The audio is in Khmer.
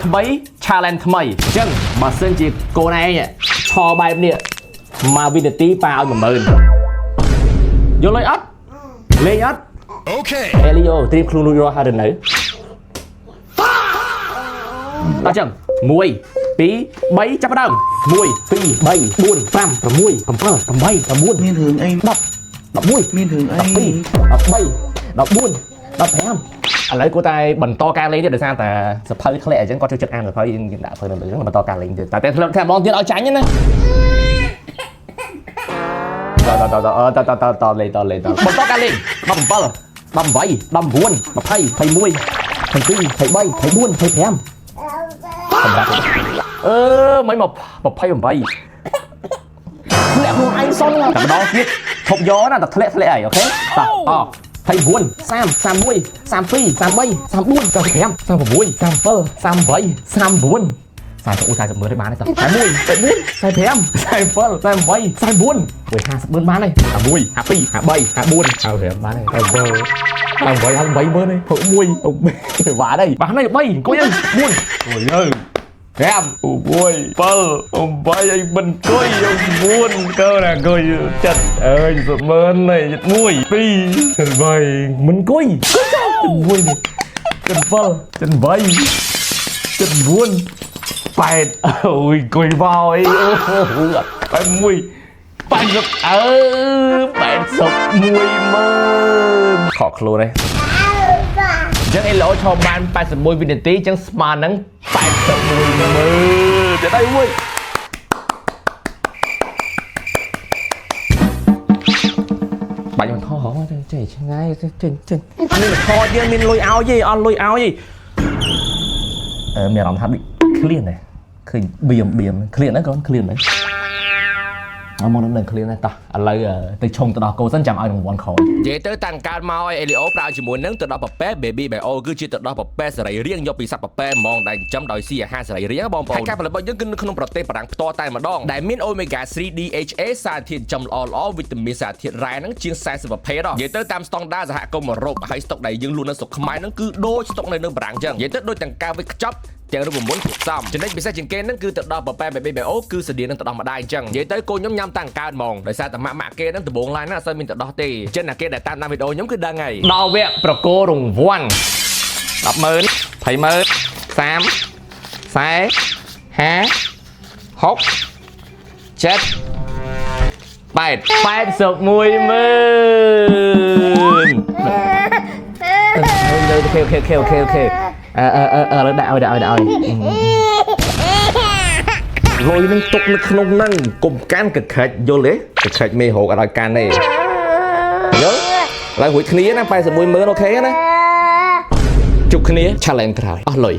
ថ្មី challenge ថ្មីអញ្ចឹងបើសិនជាកូនឯងឆបែបនេះមកវិនាទីប៉ាឲ្យ10000យល់លុយអត់លេងអត់ Okay. អេលីអូត្រៀមខ្លួនរួចរាល់ហើយឬនៅដល់ចឹង1 2 3ចាប់ផ្ដើម1 2 3 4 5 6 7 8 9 មានរឿងអី 10 11 មានរឿងអី 12 13 14 15ឥឡូវគួរតែបន្តការលេងទៀតដោយសារតែសភៅធ្លាក់អញ្ចឹងគាត់ចូលចិត្តអានសភៅយើងដាក់សភៅនៅលើអញ្ចឹងបន្តការលេងទៀតតែតែធ្លាក់តែម្ដងទៀតឲ្យចាញ់ណាតតតតតតតលេងតលេងតបន្តការលេង17 18 19 20 21 22 23 24 25សម្រាប់អឺមិនមក28ធ្លាក់ខ្លួនឯងសុនតែម្ដងទៀតឈប់យកណាតែធ្លាក់ធ្លាក់អីអូខេតោះអ29 30 31 32 33 34 35 36 37 38 39 40អូ40មើលได้បានទេតោះ41 44 45 47 48 49អូយ50ម៉ឺនបានហើយ51 52 53 54 55បានហើយ7 8 8ម៉ឺនហើយ61 6បានហើយបានហើយ3អង្គុយទៅ4អូយទៅ5 6 7 8ឲ្យមិនអង្គុយ9កូនអង្គុយចិត្តអើយសុម៉ឺនហើយ1 2 3មិនអង្គុយអង្គុយចោល1នេះ7 8 9 8អូយអង្គុយមកអីអូ81 80អើ81ម៉ឺនខកខ្លួនឯងអញ្ចឹងអេឡូឈរបាន81វិនាទីអញ្ចឹងស្មើនឹង81ម៉ឺនទៅដៃមួយបាច់មិនថោះហ៎ចេះឆ្ងាយចេះចេះចេះមានថតយើងមានលុយឲ្យទេអត់លុយឲ្យទេអឺមានអារម្មណ៍ថាដូចឃ្លានដែរឃើញបៀមបៀមឃ្លានហ្នឹងកូនឃ្លានហ្នឹង អត់មកនឹងដឹងឃ្លានដែរតោះឥឡូវទៅឆុងទៅដល់គោសិនចាំឲ្យរង្វាន់ក្រោយ និយាយទៅតាំងកើតមកឲ្យអេលីអូប្រើជាមួយនឹងទឹកដោះប៉ាប៉ែ Baby Bio គឺជាទឹកដោះប៉ាប៉ែសរីរាង្គយកពីសត្វប៉ាប៉ែហ្មងដែលចិញ្ចឹមដោយស៊ីអាហារសរីរាង្គបងប្អូនហើយការផលិតរបស់យើងគឺនៅក្នុងប្រទេសបារាំងផ្ទាល់តែម្ដងដែលមាន Omega 3 DHA សារធាតុចិញ្ចឹមល្អល្អវីតាមីនសារធាតុរ៉ែហ្នឹងជាង40ប្រភេទហ៎និយាយទៅតាមស្តង់ដារសហគមន៍អឺរ៉ុបហើយស្តុកដែលយើងលក់នៅស្រុកខ្មែរហ្នឹងគឺដូចស្តុកនៅបារាំងអញ្ចឹងនិយាយទៅដូចទាំងការវេចខ្ចប់ទាំងរូបមន្តគ្រប់សមចំណុចពិសេសជាងគេហ្នឹងគឺទឹកដោះប៉ាប៉ែ Baby Bio គឺស្តៀងនឹងទឹកដោះម្ដាយអញ្ចឹងនិយាយទៅកូនខ្ញុំញ៉ាំតាំងកើតហ្មងដោយសារតែម៉ាក់ម៉ាក់គេហ្នឹងដំបងឡាយហ្នឹងអត់សូវមានទឹកដោះទេអញ្ចឹងណាគេដែលតាមដានវីដេអូខ្ញុំគឺដឹងហើយ ដល់វគ្គប្រគល់រង្វាន់100000 200,000 30 40 50 60 7 8 81ម៉ឺនអូខេអូខេអូខេអូខេអូខេអឺអឺអឺឥឡូវដាក់ឲ្យដាក់ឲ្យដាក់ឲ្យលុយនឹងទុកនៅក្នុងហ្នឹងកុំកាន់កក្រិចយល់ទេកក្រិចមេរោគអត់ឲ្យកាន់ទេយល់ឡើយរួចគ្នាណា81ម៉ឺនអូខេណាជួបគ្នា challenge ក្រោយអស់លុយ